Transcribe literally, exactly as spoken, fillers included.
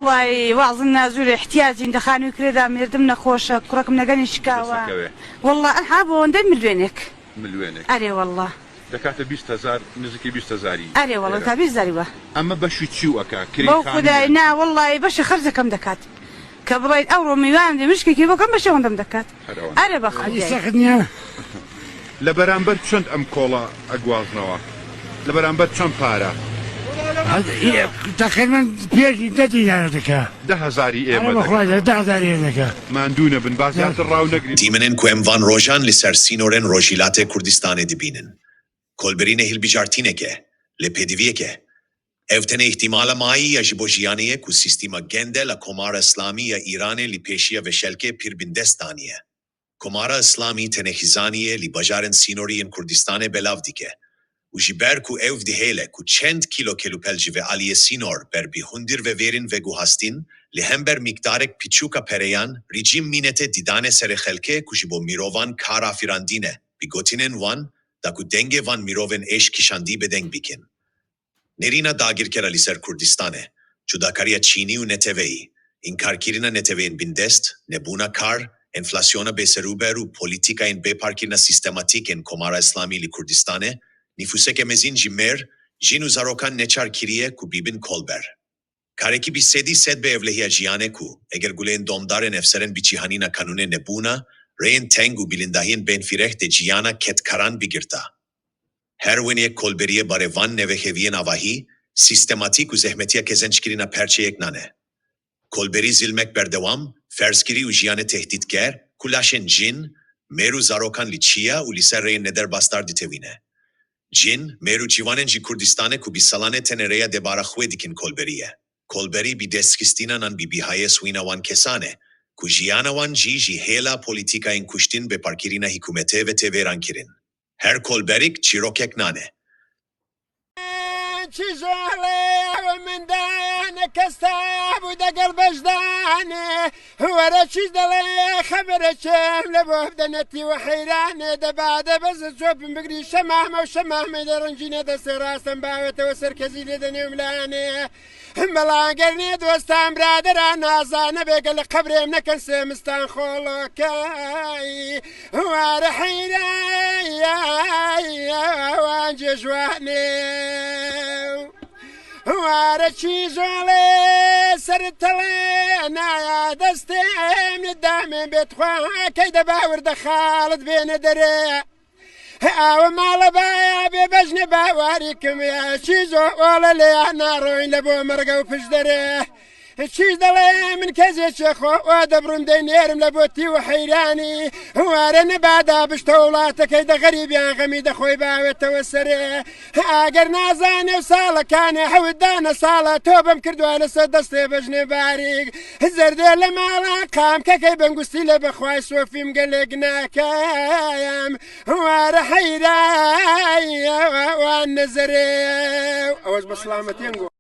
وای وازن نازور احتیاجین دخانوی کرێدا مردم نەخۆشە کوڕەکم نەگەنی شکاوە. دەسەکەوێ. والله ئەلحا بۆ ئەوەندەی ملوێنێک. ملوێنێک. ئەرێ والله. دەکاتە بیست هەزار، نزیکی بیست هەزاری. ئەرێ والله ئێرە. تا بیست هەزاری وە. ئەمە بەشی چی وەکە؟ کرێی بەو خانوویە؟ خدای نا والله بەشی خەرجەکەم دەکات. کە بڵێیت ئەوڕۆ میوان دێ مشکێکی بۆکەم بەشێ ئەوەندەم دەکات. هەر ئەوەندە. ئەرێ بەخوای. سەخت نییە. لە بەرامبەر چەند ئەم کۆڵە ئەگوازنەوە؟ لە بەرامبەر چەند پارە؟ تەقریبەن پێنج دە دینار دەکا. دە هەزاری ئێمە ئەرە بەخوای دەکا. دە هەزاری ئێمە دەکا. ماندوو نەبن، با زیاتر ڕاو نەگرین. Dîmenên ku em van rojan li ser sînorên Rojhilatê Kurdistanê dibînin, kolberînê hilbijartînek e, lê pêdiviyek e. Ev tenê îhtîmala mayî ya ji bo jiyanê ye ku sîstîma gende la Komara Îslamî ya Îranê li pêşiya veşelkê pir bindest daniye. Komara Îslamî tenê xizaniyê li bajarên sînorî yên Kurdistanê belav dike û ji ber ku ew dihêle ku çend kîlo kelûpel ji vê aliyê sînor ber bi hundir ve vêrin veguhastin, li hember mîkdarek piçûka pereyan, rejîm mînete didane serê xelkê ku ji bo mirovan kar afirandine, bi gotinên wan, da ku dengê van mirovên êş kişandî bêdeng bikin. Nêrîna dagirkera li ser Kurdistanê, cudakariya çînî û neteweyî, înkarkirina neteweyên bindest, nebûna kar, enflasyona bêserûber û polîtîkayên bêparkirina sîstematîk ên Komara Îslamî li Kurdistanê, nifûseke mezin ji mêr, jin û zarokan neçar kiriye ku bibin kolber. Karekî bi sedî sed bi ewlehiya jiyanê ku, eger guleyên domdar ên efserên bi cîhanîna kanûnê nebûna, rêyên teng û bilindahiyên bên fîreh dê ciyana kedkaran bigirta. Her weniyek kolberiyê barê van newexeviyên avahî, sîstematîk û zehmetiya kezenckirina perçeyek nane. Kolberî zilmek berdewam, ferzkirî û jiyanê tehdîtker, ku laşên cin, mêr û zarokan li çiya û li ser rêyên nederbasdar ditewîne. Cin, mêr û ciwanên ji Kurdistanê ku bi salanê tenê rêya debara xwe dikin kolberî ye. Kolberî bi destxistina nan bi bihayê swîna wan kesan e, ku jiyana wan jî ji hêla polîtîkayên kuştin bêparkirina hikûmetê ve tê vêrankirin. Her kolberik çîrokek nane. Çî jolê ew min dane kes tab û degel bejdane. Were çî delê xebere çem le bo denetî û heyranê de bade bez çopin bigirî şemahme û şemahme de rencîne destê rastem bawete û serkezî lê de nêmlane. Bela ger nê dostan biraderan nazane bê gel qebrêm nekin sêmistan xolokay. Ware heyre wan cejwane. Ware çî jolê ser tele naya destê em damê bêtxwa key de bawir de xalit bêne dere. Awe mala baya bê bejne bawarî kim ya çîzo ola lê ya naroyne bo merga û pişt dere. Çîz dele min kezê çê xo o debrum dey nêrim le bo tî û heyranî. Ware ne bada bişte wlateke de xerîbiyan xemî de xoy bawete we serê. Ager nazane û salekanê hewt dane sala to bim kirdwane se destê bejne barîk. Zerdê le mala qam kekey bengustî le bexway sofîm gelek nakayem. Ware heyra wan nezerê. Ew ez bi selametiyên got.